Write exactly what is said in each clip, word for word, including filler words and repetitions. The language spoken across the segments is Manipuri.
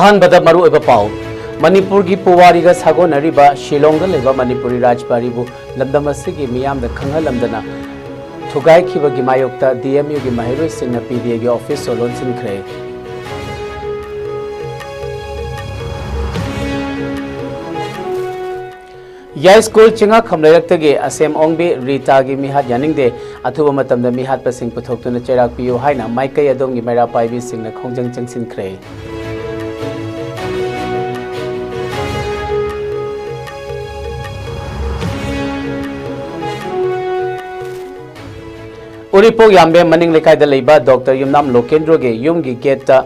ꯑꯍꯥꯟꯕꯗ ꯃꯔꯨꯑꯣꯏꯕ ꯄꯥꯎ꯫ ꯃꯅꯤꯄꯨꯔꯒꯤ ꯄꯨꯋꯥꯔꯤꯒ ꯁꯥꯒꯣꯟꯅꯔꯤꯕ ꯁꯤꯂꯣꯡꯗ ꯂꯩꯕ ꯃꯅꯤꯄꯨꯔꯤ ꯔꯥꯖꯕꯥꯔꯤꯕꯨ ꯂꯝꯗꯝ ꯑꯁꯤꯒꯤ ꯃꯤꯌꯥꯝꯗ ꯈꯪꯍꯜꯂꯝꯗꯅ ꯊꯨꯒꯥꯏꯈꯤꯕꯒꯤ ꯃꯥꯌꯣꯛꯇ ꯗꯤ ꯑꯦꯝ ꯌꯨꯒꯤ ꯃꯍꯩꯔꯣꯏꯁꯤꯡꯅ ꯄꯤ ꯗꯤ ꯑꯦꯒꯤ ꯑꯣꯐꯤꯁ ꯁꯣ ꯂꯣꯟꯁꯤꯟꯈ꯭ꯔꯦ꯫ ꯌꯥꯏꯁ꯭ꯀꯨꯜ ꯆꯤꯡꯉꯥꯈꯝ ꯂꯩꯔꯛꯇꯒꯤ ꯑꯁꯦꯝ ꯑꯣꯡꯕꯤ ꯔꯤꯇꯥꯒꯤ ꯃꯤꯍꯥꯠ ꯌꯥꯅꯤꯡꯗꯦ, ꯑꯊꯨꯕ ꯃꯇꯝꯗ ꯃꯤꯍꯥꯠꯄꯁꯤꯡ ꯄꯨꯊꯣꯛꯇꯨꯅ ꯆꯩꯔꯥꯛ ꯄꯤꯌꯨ ꯍꯥꯏꯅ ꯃꯥꯏꯀꯩ ꯑꯗꯣꯝꯒꯤ ꯃꯩꯔꯥ ꯄꯥꯏꯕꯤꯁꯤꯡꯅ ꯈꯣꯡꯖꯪ ꯆꯪꯁꯤꯟꯈ꯭ꯔꯦ꯫ ꯎꯔꯤꯄꯣꯛ ꯌꯥꯝꯕꯦꯝ ꯃꯅꯤꯡ ꯂꯩꯀꯥꯏꯗ ꯂꯩꯕ ꯗꯣꯛꯇꯔ ꯌꯨꯝꯅꯥꯝ ꯂꯣꯀꯦꯟꯗ꯭ꯔꯣꯒꯤ ꯌꯨꯝꯒꯤ ꯒꯦꯠꯇ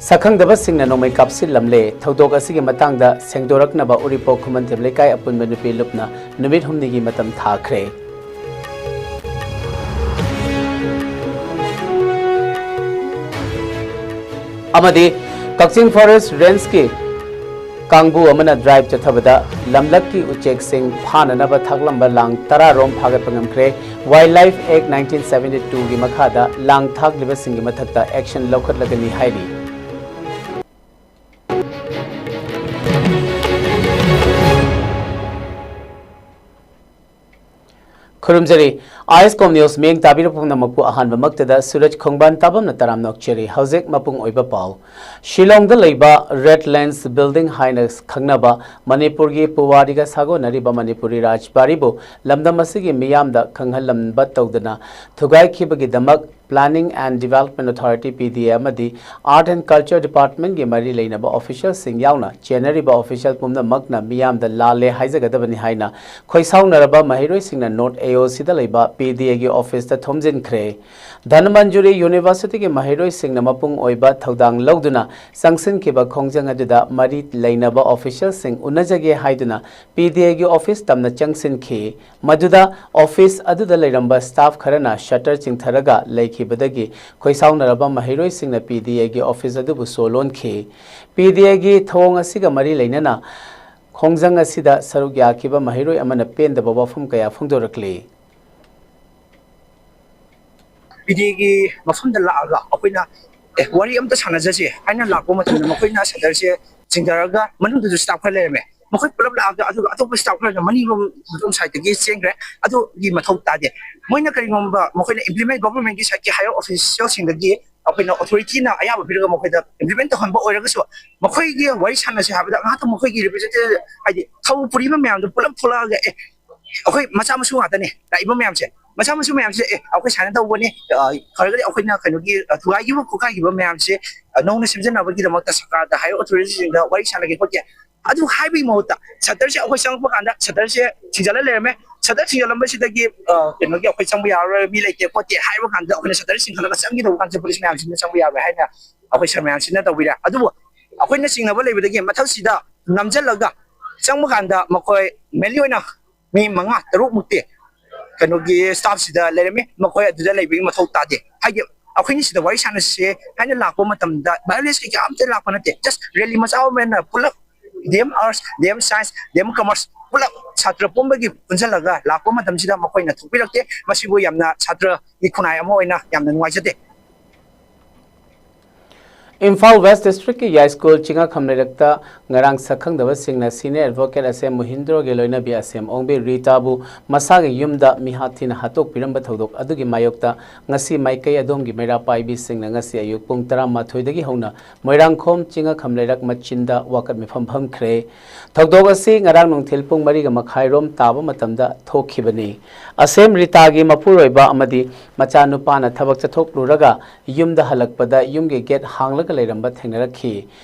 ꯁꯛꯈꯪꯗꯕꯁꯤꯡꯅ ꯅꯣꯡꯃꯩ ꯀꯥꯞꯁꯤꯜꯂꯝꯂꯦ꯫ ꯊꯧꯗꯣꯛ ꯑꯁꯤꯒꯤ ꯃꯇꯥꯡꯗ ꯁꯦꯡꯗꯣꯔꯛꯅꯕ ꯎꯔꯤꯄꯣꯛ ꯈꯨꯃꯟꯊꯦꯝ ꯂꯩꯀꯥꯏ ꯑꯄꯨꯟꯕ ꯅꯨꯄꯤ ꯂꯨꯞꯅ ꯅꯨꯃꯤꯠ ꯍꯨꯝꯅꯤꯒꯤ ꯃꯇꯝ ꯊꯥꯈ꯭ꯔꯦ꯫ ꯑꯃꯗꯤ ꯀꯛꯆꯤꯡ ꯐꯣꯔꯦꯁ꯭ꯠ ꯔꯦꯟꯖꯀꯤ ꯀꯥꯡꯕꯨ ꯑꯃꯅ ꯗ꯭ꯔꯥꯏꯚ ꯆꯠꯊꯕꯗ ꯂꯝꯂꯛꯀꯤ ꯎꯆꯦꯛꯁꯤꯡ ꯐꯥꯅꯅꯕ ꯊꯥꯛꯂꯝꯕ ꯂꯥꯡ ꯇꯔꯥ ꯔꯣꯝ ꯐꯥꯒꯠꯄ ꯉꯝꯈ꯭ꯔꯦ꯫ ꯋꯥꯏꯜꯗ ꯂꯥꯏꯐ ꯑꯦꯛ ꯅꯥꯏꯟꯇꯤꯟ ꯁꯚꯦꯟꯇꯤ ꯇꯨꯒꯤ ꯃꯈꯥꯗ ꯂꯥꯡ ꯊꯥꯛꯂꯤꯕꯁꯤꯡꯒꯤ ꯃꯊꯛꯇ ꯑꯦꯛꯁꯟ ꯂꯧꯈꯠꯂꯒꯅꯤ ꯍꯥꯏꯔꯤ꯫ ꯈꯨꯔꯨꯝꯖꯔꯤ꯫ ꯑꯥꯏ ꯑꯦꯁ ꯀꯣꯝ ꯅ꯭ꯌꯨꯁ ꯃꯤꯠꯌꯦꯡ ꯇꯥꯕꯤꯔꯕ ꯄꯨꯝꯅꯃꯛꯄꯨ ꯑꯍꯥꯟꯕꯃꯛꯇꯗ ꯁꯨꯔꯖ ꯈꯣꯡꯕꯥꯟ ꯇꯥꯕꯝꯅ ꯇꯔꯥꯝꯅ ꯑꯣꯛꯆꯔꯤ꯫ ꯍꯧꯖꯤꯛ ꯃꯄꯨꯡ ꯑꯣꯏꯕ ꯄꯥꯎ꯫ ꯁꯤꯂꯣꯡꯗ ꯂꯩꯕ ꯔꯦꯗ ꯂꯦꯟꯁ ꯕꯤꯜꯗꯤꯡ ꯍꯥꯏꯅ ꯈꯪꯅꯕ ꯃꯅꯤꯄꯨꯔꯒꯤ ꯄꯨꯋꯥꯔꯤꯒ ꯁꯥꯒꯣꯟꯅꯔꯤꯕ ꯃꯅꯤꯄꯨꯔꯤ ꯔꯥꯖꯕꯥꯔꯤꯕꯨ ꯂꯝꯗꯝ ꯑꯁꯤꯒꯤ ꯃꯤꯌꯥꯝꯗ ꯈꯪꯍꯜꯂꯝꯕ ꯇꯧꯗꯅ ꯊꯨꯒꯥꯏꯈꯤꯕꯒꯤꯗꯃꯛ Planning and Development Authority, ꯄꯤ ꯗꯤ ꯑꯦ, ꯑꯃꯗꯤ Art and Culture Departmentꯀꯤ ꯃꯔꯤ ꯂꯩꯅꯕ ꯑꯣꯐꯤꯁꯤꯌꯦꯜꯁꯤꯡ ꯌꯥꯎꯅ ꯆꯦꯟꯅꯔꯤꯕ ꯑꯣꯐꯤꯁꯤꯌꯦꯜ ꯄꯨꯝꯅꯃꯛꯅ ꯃꯤꯌꯥꯝꯗ ꯂꯥꯜꯂꯦ ꯍꯥꯏꯖꯒꯗꯕꯅꯤ ꯍꯥꯏꯅ ꯈꯣꯏꯁꯥꯎꯅꯔꯕ ꯃꯍꯩꯔꯣꯏꯁꯤꯡꯅ ꯅꯣꯔꯠ ꯑꯦ ꯑꯣ ꯁꯤꯗ ꯂꯩꯕ ꯄꯤ ꯗꯤ ꯑꯦꯒꯤ ꯑꯣꯐꯤꯁꯇ ꯊꯣꯝꯖꯤꯟꯈ꯭ꯔꯦ꯫ ꯙꯟꯃꯟꯖꯨꯔꯤ ꯌꯨꯅꯤꯚꯔꯁꯤꯇꯤꯒꯤ ꯃꯍꯩꯔꯣꯏꯁꯤꯡꯅ ꯃꯄꯨꯡ ꯑꯣꯏꯕ ꯊꯧꯗꯥꯡ ꯂꯧꯗꯨꯅ ꯆꯪꯁꯤꯟꯈꯤꯕ ꯈꯣꯡꯖꯪ ꯑꯗꯨꯗ ꯃꯔꯤ ꯂꯩꯅꯕ ꯑꯣꯐꯤꯁꯤꯌꯦꯜꯁꯤꯡ ꯎꯅꯖꯒꯦ ꯍꯥꯏꯗꯨꯅ ꯄꯤ ꯗꯤ ꯑꯦꯒꯤ ꯑꯣꯐꯤꯁ ꯇꯝꯅ ꯆꯪꯁꯤꯟꯈꯤ꯫ ꯃꯗꯨꯗ ꯑꯣꯐꯤꯁ ꯑꯗꯨꯗ ꯂꯩꯔꯝꯕ ꯁ꯭ꯇꯥꯐ ꯈꯔꯅ ꯁꯠꯇꯔ ꯆꯤꯡꯊꯔꯒ ꯂꯩꯈꯤꯕꯗꯒꯤ ꯈꯣꯏꯁꯥꯎꯅꯔꯕ ꯃꯍꯩꯔꯣꯏꯁꯤꯡꯅ ꯄꯤ ꯗꯤ ꯑꯦꯒꯤ ꯑꯣꯐꯤꯁ ꯑꯗꯨꯕꯨ ꯁꯣ ꯂꯣꯟꯈꯤ꯫ ꯄꯤ ꯗꯤ ꯑꯦꯒꯤ ꯊꯧꯑꯣꯡ ꯑꯁꯤꯒ ꯃꯔꯤ ꯂꯩꯅꯅ ꯈꯣꯡꯖꯪ ꯑꯁꯤꯗ ꯁꯔꯨꯛ ꯌꯥꯈꯤꯕ ꯃꯍꯩꯔꯣꯏ ꯑꯃꯅ ꯄꯦꯟꯗꯕ ꯋꯥꯐꯝ ꯀꯌꯥ ꯐꯣꯡꯗꯣꯔꯛꯂꯤ꯫ ꯄꯤ ꯗꯤ ꯑꯦꯒꯤ ꯃꯐꯝꯗ ꯂꯥꯛꯑꯒ ꯑꯩꯈꯣꯏꯅ ꯑꯦ, ꯋꯥꯔꯤ ꯑꯝꯇ ꯁꯥꯟꯅꯖꯁꯦ ꯍꯥꯏꯅ ꯂꯥꯛꯄ ꯃꯇꯝꯗ ꯃꯈꯣꯏꯅ ꯁꯇꯔꯁꯦ ꯆꯤꯡꯊꯔꯒ ꯃꯅꯨꯡꯗꯁꯨ ꯁ꯭ꯇꯥꯐ ꯈꯔ ꯂꯩꯔꯝꯃꯦ꯫ ꯃꯈꯣꯏ ꯄꯨꯂꯞ ꯂꯥꯛꯑꯒ ꯑꯗꯨꯒ ꯑꯇꯣꯞꯄ ꯁ꯭ꯇꯥꯐ ꯈꯔꯅ ꯃꯅꯤꯡꯂꯣꯝ ꯃꯇꯣꯝ ꯁꯥꯏꯠꯇꯒꯤ ꯆꯦꯟꯈ꯭ꯔꯦ꯫ ꯑꯗꯨꯒꯤ ꯃꯊꯧ ꯇꯥꯗꯦ꯫ ꯃꯣꯏꯅ ꯀꯔꯤꯒꯨꯝꯕ ꯃꯈꯣꯏꯅ ꯏꯝꯄ꯭ꯂꯤꯃꯦꯟ ꯒꯣꯕꯔꯃꯦꯟꯒꯤ ꯁꯥꯏꯠꯀꯤ ꯍꯥꯏꯌꯔ ꯑꯣꯐꯤꯁꯤꯌꯦꯜꯁꯤꯡꯗꯒꯤ ꯑꯩꯈꯣꯏꯅ ꯑꯣꯊꯣꯔꯤꯇꯤꯅ ꯑꯌꯥꯕ ꯄꯤꯔꯒ ꯃꯈꯣꯏꯗ ꯏꯝꯄ꯭ꯂꯤꯃꯦꯟ ꯇꯧꯍꯟꯕ ꯑꯣꯏꯔꯒꯁꯨ ꯃꯈꯣꯏꯒꯤ ꯋꯥꯔꯤ ꯁꯥꯟꯅꯁꯦ ꯍꯥꯏꯕꯗ ꯉꯥꯏꯍꯥꯛꯇꯪ ꯃꯈꯣꯏꯒꯤ ꯔꯤꯄ꯭ꯔꯖꯦꯟꯇꯦꯇꯤꯚ ꯍꯥꯏꯗꯤ ꯊꯧ ꯄꯨꯔꯤꯕ ꯃꯌꯥꯝꯗꯣ ꯄꯨꯂꯞ ꯊꯣꯛꯂꯛꯑꯒ ꯑꯦ ꯑꯩꯈꯣꯏ ꯃꯆꯥ ꯃꯁꯨ ꯉꯥꯛꯇꯅꯦ ꯂꯥꯛꯏꯕ ꯃꯌꯥꯝꯁꯦ꯫ ꯃꯆꯥ ꯃꯁꯨ ꯃꯌꯥꯝꯁꯦ ꯑꯦ ꯑꯩꯈꯣꯏ ꯁꯨꯃꯥꯏꯅ ꯇꯧꯕꯅꯦ, ꯑ, ꯈꯔꯒꯗꯤ ꯑꯩꯈꯣꯏꯅ ꯀꯩꯅꯣꯒꯤ, ꯑ, ꯊꯨꯒꯥꯏꯈꯤꯕ ꯈꯣꯠꯀꯥꯏꯈꯤꯕ ꯃꯌꯥꯝꯁꯦ, ꯑ, ꯅꯧꯅ ꯁꯦꯝꯖꯅꯕꯒꯤꯗꯃꯛꯇ ꯁꯔꯀꯥꯔꯗ ꯍꯥꯏꯌꯔ ꯑꯣꯊꯣꯔꯤꯇꯤꯁꯤꯡꯗ ꯋꯥꯔꯤ ꯁꯥꯟꯅꯒꯦ ꯈꯣꯠꯀꯦ ꯑꯗꯨ ꯍꯥꯏꯕꯒꯤ ꯃꯍꯨꯠꯇ ꯁꯇꯔꯁꯦ ꯑꯩꯈꯣꯏ ꯆꯪꯉꯛꯄ ꯀꯥꯟꯗ ꯁꯇꯔꯁꯦ ꯊꯤꯡꯖꯤꯜꯂ ꯂꯩꯔꯝꯃꯦ꯫ ꯁꯇꯔ ꯊꯤꯡꯖꯤꯜꯂꯝꯕꯁꯤꯗꯒꯤ, ꯑ, ꯀꯩꯅꯣꯒꯤ ꯑꯩꯈꯣꯏ ꯆꯪꯕ ꯌꯥꯔꯔꯣꯏ, ꯃꯤ ꯂꯩꯇꯦ ꯈꯣꯠꯇꯦ ꯍꯥꯏꯕ ꯀꯥꯟꯗ ꯑꯩꯈꯣꯏꯅ ꯁꯇꯔ ꯆꯤꯡꯈꯠꯂꯒ ꯆꯪꯈꯤꯗꯧꯕ ꯀꯥꯟꯁꯦ ꯄꯨꯂꯤꯁ ꯃꯌꯥꯝꯁꯤꯅ ꯆꯪꯕ ꯌꯥꯔꯣꯏ ꯍꯥꯏꯅ ꯑꯩꯈꯣꯏ ꯁꯥꯔ ꯃꯌꯥꯝꯁꯤꯅ ꯇꯧꯕꯤꯔꯦ꯫ ꯑꯗꯨꯕꯨ ꯑꯩꯈꯣꯏꯅ ꯆꯤꯡꯅꯕ ꯂꯩꯕꯗꯒꯤ ꯃꯊꯛꯁꯤꯗ ꯅꯝꯁꯤꯜꯂꯒ ꯆꯪꯕ ꯀꯥꯟꯗ ꯃꯈꯣꯏ ꯃꯦꯟꯂꯤ ꯑꯣꯏꯅ ꯃꯤ ꯃꯉꯥ ꯇꯔꯨꯛ ꯃꯨꯛꯇꯤ ꯀꯩꯅꯣꯒꯤ ꯁ꯭ꯇꯥꯐꯁꯤꯗ ꯂꯩꯔꯝꯃꯤ꯫ ꯃꯈꯣꯏ ꯑꯗꯨꯗ ꯂꯩꯕꯒꯤ ꯃꯊꯧ ꯇꯥꯗꯦ꯫ ꯍꯥꯏꯗꯤ ꯑꯩꯈꯣꯏꯅ ꯁꯤꯗ ꯋꯥꯔꯤ ꯁꯥꯟꯅꯁꯦ ꯍꯥꯏꯅ ꯂꯥꯛꯄ ꯃꯇꯝꯗ ꯚꯥꯏꯑꯣꯂꯦꯟꯁ ꯀꯩꯀꯥ ꯑꯝꯇ ꯂꯥꯛꯄ ꯅꯠꯇꯦ꯫ ꯖꯁ ꯔꯦꯂꯤ ꯃꯆꯥ ꯑꯃ ꯑꯣꯏꯅ ꯄꯨꯂꯞ D M arts, D M science, D M commerce ꯄꯨꯂꯞ ꯁꯥꯇ꯭ꯔ ꯄꯨꯝꯕꯒꯤ ꯄꯨꯟꯁꯤꯜꯂꯒ ꯂꯥꯛꯄ ꯃꯇꯝꯁꯤꯗ ꯃꯈꯣꯏꯅ ꯊꯣꯛꯄꯤꯔꯛꯇꯦ꯫ ꯃꯁꯤꯕꯨ ꯌꯥꯝꯅ ꯁꯥꯇ꯭ꯔꯒꯤ ꯈꯨꯟꯅꯥꯏ ꯑꯃ ꯑꯣꯏꯅ ꯌꯥꯝꯅ ꯅꯨꯡꯉꯥꯏꯖꯗꯦ꯫ ꯏꯝꯐꯥꯜ ꯋꯦꯁ ꯗꯤꯁꯇ꯭ꯔꯤꯛꯀꯤ ꯌꯥꯏꯁ꯭ꯀꯨꯜ ꯆꯤꯡꯉꯥꯈꯝ ꯂꯩꯔꯛꯇ ꯉꯔꯥꯡ ꯁꯛꯈꯪꯗꯕꯁꯤꯡꯅ ꯁꯤꯅꯤꯌꯔ ꯑꯦꯗꯚꯣꯀꯦꯠ ꯑꯁꯦꯝ ꯃꯨꯍꯤꯟꯗ꯭ꯔꯣꯒꯤ ꯂꯣꯏꯅꯕꯤ ꯑꯁꯦꯝ ꯑꯣꯡꯕꯤ ꯔꯤꯇꯥꯕꯨ ꯃꯁꯥꯒꯤ ꯌꯨꯝꯗ ꯃꯤꯍꯥꯠ ꯊꯤꯅ ꯍꯥꯠꯇꯣꯛꯄꯤꯔꯝꯕ ꯊꯧꯗꯣꯛ ꯑꯗꯨꯒꯤ ꯃꯥꯌꯣꯛꯇ ꯉꯁꯤ ꯃꯥꯏꯀꯩ ꯑꯗꯣꯝꯒꯤ ꯃꯩꯔꯥ ꯄꯥꯏꯕꯤꯁꯤꯡꯅ ꯉꯁꯤ ꯑꯌꯨꯛ ꯄꯨꯡ ꯇꯔꯥꯃꯥꯊꯣꯏꯗꯒꯤ ꯍꯧꯅ ꯃꯣꯏꯔꯥꯡꯈꯣꯝ ꯆꯤꯡꯉꯥꯈꯝ ꯂꯩꯔꯛ ꯃꯆꯤꯟꯗ ꯋꯥꯀꯠ ꯃꯤꯐꯝ ꯐꯝꯈ꯭ꯔꯦ꯫ ꯊꯧꯗꯣꯛ ꯑꯁꯤ ꯉꯔꯥꯡ ꯅꯨꯡꯊꯤꯜ ꯄꯨꯡ ꯃꯔꯤꯒ ꯃꯈꯥꯏꯔꯣꯝ ꯇꯥꯕ ꯃꯇꯝꯗ ꯊꯣꯛꯈꯤꯕꯅꯤ꯫ ꯑꯁꯦꯝ ꯔꯤꯇꯥꯒꯤ ꯃꯄꯨꯔꯣꯏꯕ ꯑꯃꯗꯤ ꯃꯆꯥꯅꯨꯄꯥꯅ ꯊꯕꯛ ꯆꯠꯊꯣꯛꯂꯨꯔꯒ ꯌꯨꯝꯗ ꯍꯜꯂꯛꯄꯗ ꯌꯨꯝꯒꯤ ꯒꯦꯠ ꯍꯥꯡꯂꯒ ꯂꯩꯔꯝꯕ ꯊꯦꯡꯅꯔꯛꯈꯤ꯫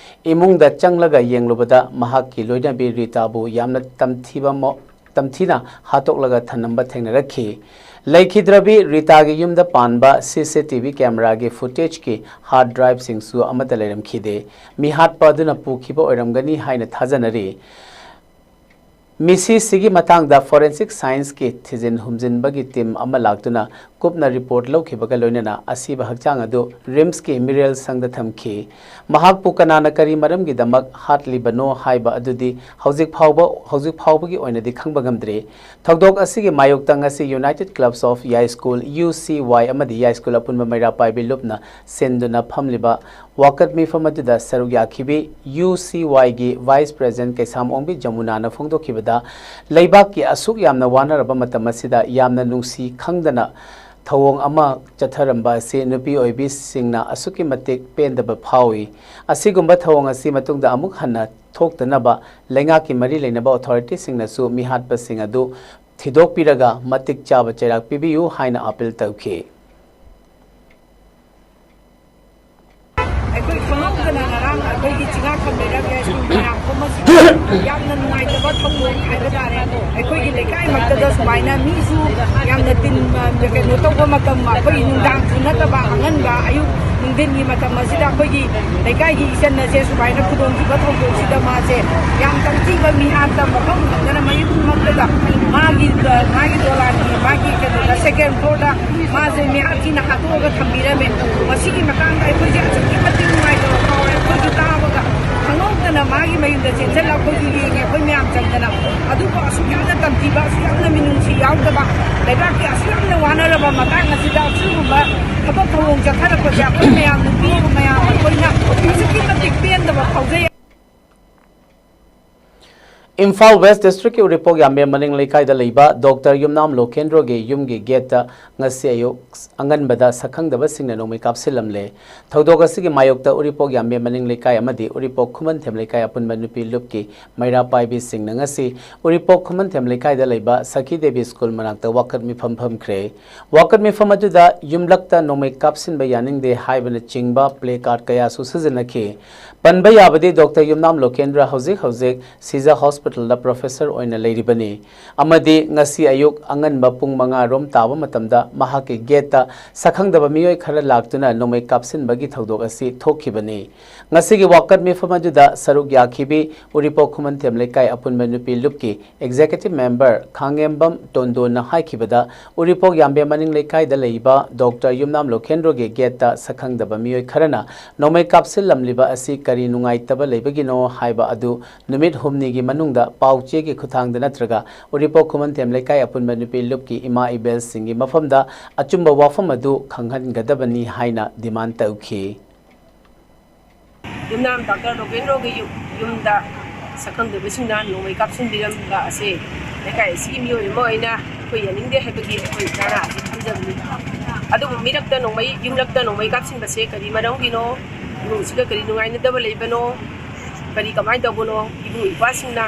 ꯏꯃꯨꯡꯗ ꯆꯪꯂꯒ ꯌꯦꯡꯂꯨꯕꯗ ꯃꯍꯥꯛꯀꯤ ꯂꯣꯏꯅꯕꯤ ꯔꯤꯇꯥꯕꯨ ꯌꯥꯝꯅ ꯇꯝꯊꯤꯕ ꯃꯑꯣ-, ꯇꯝꯊꯤꯅ ꯍꯥꯠꯇꯣꯛꯂꯒ ꯊꯝꯂꯝꯕ ꯊꯦꯡꯅꯔꯛꯈꯤ꯫ ꯂꯩꯈꯤꯗ꯭ꯔꯕꯤ ꯔꯤꯇꯥꯒꯤ ꯌꯨꯝꯗ ꯄꯥꯟꯕ ꯁꯤ ꯁꯤ ꯇꯤ ꯚꯤ ꯀꯦꯃꯦꯔꯥꯒꯤ ꯐꯨꯇꯦꯖꯀꯤ ꯍꯥꯔꯗ ꯗ꯭ꯔꯥꯏꯚꯁꯤꯡꯁꯨ ꯑꯃꯠꯇ ꯂꯩꯔꯝꯈꯤꯗꯦ꯫ ꯃꯤꯍꯥꯠꯄ ꯑꯗꯨꯅ ꯄꯨꯈꯤꯕ ꯑꯣꯏꯔꯝꯒꯅꯤ ꯍꯥꯏꯅ ꯊꯥꯖꯅꯔꯤ꯫ ꯃꯤꯁꯤꯁꯤꯒꯤ ꯃꯇꯥꯡꯗ forensic scienceꯀꯤ ꯊꯤꯖꯤꯟ ꯍꯨꯝꯖꯤꯟꯕꯒꯤ team ꯑꯃ ꯂꯥꯛꯇꯨꯅ ꯀꯨꯞꯅ report ꯂꯧꯈꯤꯕꯒ ꯂꯣꯏꯅꯅ ꯑꯁꯤꯕ ꯍꯛꯆꯥꯡ ꯑꯗꯨ RIMSꯀꯤ ꯃꯤꯔꯦꯜ ꯁꯪꯗ ꯊꯝꯈꯤ꯫ ꯃꯍꯥꯛꯄꯨ ꯀꯅꯥꯅ ꯀꯔꯤ ꯃꯔꯝꯒꯤꯗꯃꯛ ꯍꯥꯠꯂꯤꯕꯅꯣ ꯍꯥꯏꯕ ꯑꯗꯨꯗꯤ ꯍꯧꯖꯤꯛ ꯐꯥꯎꯕ, ꯍꯧꯖꯤꯛ ꯐꯥꯎꯕꯒꯤ ꯑꯣꯏꯅꯗꯤ ꯈꯪꯕ ꯉꯝꯗ꯭ꯔꯤ꯫ ꯊꯧꯗꯣꯛ ꯑꯁꯤꯒꯤ ꯃꯥꯌꯣꯛꯇ ꯉꯁꯤ United Clubs of ꯌꯥꯏꯁ꯭ꯀꯨꯜ, UCY, ꯑꯃꯗꯤ ꯌꯥꯏꯁ꯭ꯀꯨꯜ ꯑꯄꯨꯟꯕ ꯃꯩꯔꯥ ꯄꯥꯏꯕꯤ ꯂꯨꯞꯅ ꯁꯤꯟꯗꯨꯅ ꯐꯝꯂꯤꯕ ꯋꯥꯀꯠ ꯃꯤꯐꯝ ꯑꯗꯨꯗ ꯁꯔꯨꯛ ꯌꯥꯈꯤꯕꯤ UCYꯒꯤ Vice President ꯀꯩꯁꯥꯝ ꯑꯣꯡꯕꯤ ꯖꯃꯨꯅꯥꯅ ꯐꯣꯡꯗꯣꯛꯈꯤꯕꯗ, ꯂꯩꯕꯥꯛꯀꯤ ꯑꯁꯨꯛ ꯌꯥꯝꯅ ꯋꯥꯅꯔꯕ ꯃꯇꯝ ꯑꯁꯤꯗ ꯌꯥꯝꯅ ꯅꯨꯡꯁꯤ ꯈꯪꯗꯅ ꯊꯧꯑꯣꯡ ꯑꯃ ꯆꯠꯊꯔꯝꯕ ꯑꯁꯤ ꯅꯨꯄꯤ ꯑꯣꯏꯕꯤꯁꯤꯡꯅ ꯑꯁꯨꯛꯀꯤ ꯃꯇꯤꯛ ꯄꯦꯟꯗꯕ ꯐꯥꯎꯏ꯫ ꯑꯁꯤꯒꯨꯝꯕ ꯊꯧꯑꯣꯡ ꯑꯁꯤ ꯃꯇꯨꯡꯗ ꯑꯃꯨꯛ ꯍꯟꯅ ꯊꯣꯛꯇꯅꯕ ꯂꯩꯉꯥꯛꯀꯤ ꯃꯔꯤ ꯂꯩꯅꯕ authorityꯁꯤꯡꯅꯁꯨ ꯃꯤꯍꯥꯠꯄꯁꯤꯡ ꯑꯗꯨ ꯊꯤꯗꯣꯛꯄꯤꯔꯒ ꯃꯇꯤꯛ ꯆꯥꯕ ꯆꯩꯔꯥꯛ ꯄꯤꯕꯤꯌꯨ ꯍꯥꯏꯅ appeal ꯇꯧꯈꯤ꯫ ꯑꯩꯈꯣꯏ ꯈꯪꯍꯧꯗꯅ ꯉꯔꯥꯡ ꯑꯩꯈꯣꯏꯒꯤ ꯆꯤꯡꯉꯥꯈꯝ ꯂꯩꯔꯛ ꯌꯥꯏꯁ꯭ꯀꯨꯜ ꯃꯌꯥꯝ ꯄꯨꯝꯕꯁꯤꯗ ꯌꯥꯝꯅ ꯅꯨꯡꯉꯥꯏꯇꯕ ꯊꯧꯗꯣꯛ ꯍꯥꯏꯕ ꯇꯥꯔꯦ꯫ ꯑꯩꯈꯣꯏꯒꯤ ꯂꯩꯀꯥꯏꯃꯛꯇꯗ ꯁꯨꯃꯥꯏꯅ ꯃꯤꯁꯨ ꯌꯥꯝꯅ ꯇꯤꯟ, ꯀꯩꯅꯣ ꯇꯧꯕ ꯃꯇꯝ, ꯑꯩꯈꯣꯏꯒꯤ ꯅꯨꯡꯗꯥꯡꯁꯨ ꯅꯠꯇꯕ, ꯑꯉꯟꯕ ꯑꯌꯨꯛ ꯅꯨꯡꯊꯤꯟꯒꯤ ꯃꯇꯝ ꯑꯁꯤꯗ ꯑꯩꯈꯣꯏꯒꯤ ꯂꯩꯀꯥꯏꯒꯤ ꯏꯆꯟ ꯑꯁꯦ ꯁꯨꯃꯥꯏꯅ ꯈꯨꯗꯣꯡꯊꯤꯕ ꯊꯧꯗꯣꯛꯁꯤꯗ ꯃꯥꯁꯦ ꯌꯥꯝ ꯇꯝꯊꯤꯕ ꯃꯤꯍꯥꯠꯇ ꯃꯐꯝ ꯈꯪꯗꯅ ꯃꯌꯨꯝꯃꯛꯇꯗ ꯃꯥꯒꯤ, ꯃꯥꯒꯤ ꯗꯣꯂꯥꯟꯒꯤ, ꯃꯥꯒꯤ ꯀꯩꯅꯣꯗ, second floorꯗ ꯃꯥꯁꯦ ꯃꯤꯍꯥꯠ ꯊꯤꯅ ꯍꯥꯠꯇꯣꯛꯑꯒ ꯊꯝꯕꯤꯔꯝꯃꯦ꯫ ꯃꯁꯤꯒꯤ ꯃꯇꯥꯡꯗ ꯑꯩꯈꯣꯏꯁꯦ ꯑꯁꯨꯛꯀꯤ ꯃꯇꯤꯛ ꯅꯨꯡꯉꯥꯏꯇꯕ ꯐꯥꯎꯔꯦ꯫ ꯑꯩꯈꯣꯏꯁꯨ ꯇꯥꯕꯒ ꯈꯪꯍꯧꯗꯅ ꯃꯥꯒꯤ ꯃꯌꯨꯝꯗ ꯆꯦꯟꯁꯤꯜꯂꯒ ꯑꯩꯈꯣꯏꯁꯨ ꯌꯦꯡꯉꯦ, ꯑꯩꯈꯣꯏ ꯃꯌꯥꯝ ꯆꯪꯗꯅ꯫ ꯑꯗꯨꯕꯨ ꯑꯁꯨꯛ ꯌꯥꯝꯅ ꯇꯝꯊꯤꯕ, ꯑꯁꯨꯛ ꯌꯥꯝꯅ ꯃꯤꯅꯨꯡꯁꯤ ꯌꯥꯎꯗꯕ, ꯂꯩꯕꯥꯛꯀꯤ ꯑꯁꯨꯛ ꯌꯥꯝꯅ ꯋꯥꯅꯔꯕ ꯃꯇꯥꯡ ꯑꯁꯤꯗ ꯑꯁꯤꯒꯨꯝꯕ ꯊꯕꯛ ꯊꯧꯑꯣꯡ ꯆꯠꯊꯔꯛꯄꯁꯦ ꯑꯩꯈꯣꯏ ꯃꯌꯥꯝ, ꯅꯨꯄꯤ ꯃꯌꯥꯝ ꯑꯩꯈꯣꯏꯅ ꯑꯁꯨꯛꯀꯤ ꯃꯇꯤꯛ ꯄꯦꯟꯗꯕ ꯐꯥꯎꯖꯩ꯫ ꯏꯝꯐꯥꯜ West Districtꯀꯤ ꯎꯔꯤꯄꯣꯛ ꯌꯥꯝꯕꯦꯝ ꯃꯅꯤꯡ ꯂꯩꯀꯥꯏꯗ ꯂꯩꯕ Doctor ꯌꯨꯝꯅꯥꯝ ꯂꯣꯀꯦꯟꯗ꯭ꯔꯣꯒꯤ ꯌꯨꯝꯒꯤ gateꯇ ꯉꯁꯤ ꯑꯌꯨꯛ ꯑꯉꯟꯕꯗ ꯁꯛꯈꯪꯗꯕꯁꯤꯡꯅ ꯅꯣꯡꯃꯩ ꯀꯥꯞꯁꯤꯜꯂꯝꯂꯦ꯫ ꯊꯧꯗꯣꯛ ꯑꯁꯤꯒꯤ ꯃꯥꯌꯣꯛꯇ ꯎꯔꯤꯄꯣꯛ ꯌꯥꯝꯕꯦꯝ ꯃꯅꯤꯡ ꯂꯩꯀꯥꯏ ꯑꯃꯗꯤ ꯎꯔꯤꯄꯣꯛ ꯈꯨꯃꯟꯊꯦꯝ ꯂꯩꯀꯥꯏ ꯑꯄꯨꯟꯕ ꯅꯨꯄꯤ ꯂꯨꯞꯀꯤ ꯃꯩꯔꯥ ꯄꯥꯏꯕꯤꯁꯤꯡꯅ ꯉꯁꯤ ꯎꯔꯤꯄꯣꯛ ꯈꯨꯃꯟꯊꯦꯝ ꯂꯩꯀꯥꯏꯗ ꯂꯩꯕ ꯁꯈꯤ ꯗꯦꯕꯤ ꯁ꯭ꯀꯨꯜ ꯃꯅꯥꯛꯇ ꯋꯥꯀꯠ ꯃꯤꯐꯝ ꯐꯝꯈ꯭ꯔꯦ꯫ ꯋꯥꯀꯠ ꯃꯤꯐꯝ ꯑꯗꯨꯗ ꯌꯨꯝꯂꯛꯇ ꯅꯣꯡꯃꯩ ꯀꯥꯞꯁꯤꯟꯕ ꯌꯥꯅꯤꯡꯗꯦ ꯍꯥꯏꯕꯅꯆꯤꯡꯕ placard ꯀꯌꯥꯁꯨ ꯁꯤꯖꯤꯟꯅꯈꯤ꯫ ꯄꯟꯕ ꯌꯥꯕꯗꯤ Doctor ꯌꯨꯝꯅꯥꯝ ꯂꯣꯀꯦꯟꯗ꯭ꯔ ꯍꯧꯖꯤꯛ ꯍꯧꯖꯤꯛ ꯁꯤꯖ ꯍꯣꯁꯄꯤꯇꯥꯜ ꯍꯣꯁꯄꯤꯇꯥꯜꯗ ꯄ꯭ꯔꯣꯐꯦꯁꯔ ꯑꯣꯏꯅ ꯂꯩꯔꯤꯕꯅꯤ ꯑꯃꯗꯤ ꯉꯁꯤ ꯑꯌꯨꯛ ꯑꯉꯟꯕ ꯄꯨꯡ ꯃꯉꯥ ꯔꯣꯝ ꯇꯥꯕ ꯃꯇꯝꯗ ꯃꯍꯥꯛꯀꯤ ꯒꯦꯠꯇ ꯁꯛꯈꯪꯗꯕ ꯃꯤꯑꯣꯏ ꯈꯔ ꯂꯥꯛꯇꯨꯅ ꯅꯣꯡꯃꯩ ꯀꯥꯞꯁꯤꯟꯕꯒꯤ ꯊꯧꯗꯣꯛ ꯑꯁꯤ ꯊꯣꯛꯈꯤꯕꯅꯤ꯫ ꯉꯁꯤꯒꯤ ꯋꯥꯀꯠ ꯃꯤꯐꯝ ꯑꯗꯨꯗ ꯁꯔꯨꯛ ꯌꯥꯈꯤꯕꯤ ꯎꯔꯤꯄꯣꯛ ꯈꯨꯃꯟꯊꯦꯝ ꯂꯩꯀꯥꯏ ꯑꯄꯨꯟꯕ ꯅꯨꯄꯤ ꯂꯨꯞꯀꯤ ꯑꯦꯛꯖꯤꯀ꯭ꯌꯨꯇꯤꯚ ꯃꯦꯝꯕꯔ ꯈꯥꯡꯉꯦꯝꯕꯝ ꯇꯣꯟꯗꯣꯟꯅ ꯍꯥꯏꯈꯤꯕꯗ, ꯎꯔꯤꯄꯣꯛ ꯌꯥꯝꯕꯦꯝ ꯃꯅꯤꯡ ꯂꯩꯀꯥꯏꯗ ꯂꯩꯕ ꯗꯣꯛꯇꯔ ꯌꯨꯝꯅꯥꯝ ꯂꯣꯈꯦꯟꯗ꯭ꯔꯣꯒꯤ ꯒꯦꯠꯇ ꯁꯛꯈꯪꯗꯕ ꯃꯤꯑꯣꯏ ꯈꯔꯅ ꯅꯣꯡꯃꯩ ꯀꯥꯞꯁꯤꯜꯂꯝꯂꯤꯕ ꯑꯁꯤ ꯀꯔꯤ ꯅꯨꯡꯉꯥꯏꯇꯕ ꯂꯩꯕꯒꯤꯅꯣ ꯍꯥꯏꯕ ꯑꯗꯨ ꯅꯨꯃꯤꯠ ꯍꯨꯝꯅꯤꯒꯤ ꯃꯅꯨꯡꯗ ꯄꯥꯎ ꯆꯦꯒꯤ ꯈꯨꯠꯊꯥꯡꯗ ꯅꯠꯇ꯭ꯔꯒ ꯎꯔꯤꯄꯣꯛ ꯈꯨꯃꯟꯊꯦꯝ ꯂꯩꯀꯥꯏ ꯑꯄꯨꯟꯕ ꯅꯨꯄꯤ ꯂꯨꯞꯀꯤ ꯏꯃꯥ ꯏꯕꯦꯜꯁꯤꯡꯒꯤ ꯃꯐꯝꯗ ꯑꯆꯨꯝꯕ ꯋꯥꯐꯝ ꯑꯗꯨ ꯈꯪꯍꯟꯒꯗꯕꯅꯤ ꯍꯥꯏꯅ ꯗꯤꯃꯥꯟ ꯇꯧꯈꯤ꯫ ꯌꯨꯝꯅꯥꯝ ꯗꯥꯛꯇꯔ ꯂꯣꯀꯦꯟꯗ꯭ꯔꯣꯒꯤ ꯌꯨꯝ- ꯌꯨꯝꯗ ꯁꯛꯈꯪꯗꯕꯁꯤꯡꯅ ꯅꯣꯡꯃꯩ ꯀꯥꯞꯁꯤꯟꯕꯤꯔꯝꯕ ꯑꯁꯦ ꯂꯩꯀꯥꯏ ꯑꯁꯤꯒꯤ ꯃꯤꯑꯣꯏ ꯑꯃ ꯑꯣꯏꯅ ꯑꯩꯈꯣꯏ ꯌꯥꯅꯤꯡꯗꯦ ꯍꯥꯏꯕꯒꯤ ꯑꯩꯈꯣꯏ ꯙꯔꯅꯥ ꯑꯁꯤ ꯐꯝꯖꯕꯅꯤ꯫ ꯑꯗꯨꯕꯨ ꯃꯤꯔꯛꯇ ꯅꯣꯡꯃꯩ, ꯌꯨꯝꯂꯛꯇ ꯅꯣꯡꯃꯩ ꯀꯥꯞꯁꯤꯟꯕꯁꯦ ꯀꯔꯤ ꯃꯔꯝꯒꯤꯅꯣ? ꯏꯃꯨꯡꯁꯤꯒ ꯀꯔꯤ ꯅꯨꯡꯉꯥꯏꯅꯗꯕ ꯂꯩꯕꯅꯣ? ꯀꯔꯤ ꯀꯃꯥꯏꯅ ꯇꯧꯕꯅꯣ? ꯏꯕꯨꯡ ꯏꯄ꯭ꯋꯥꯁꯤꯡꯅ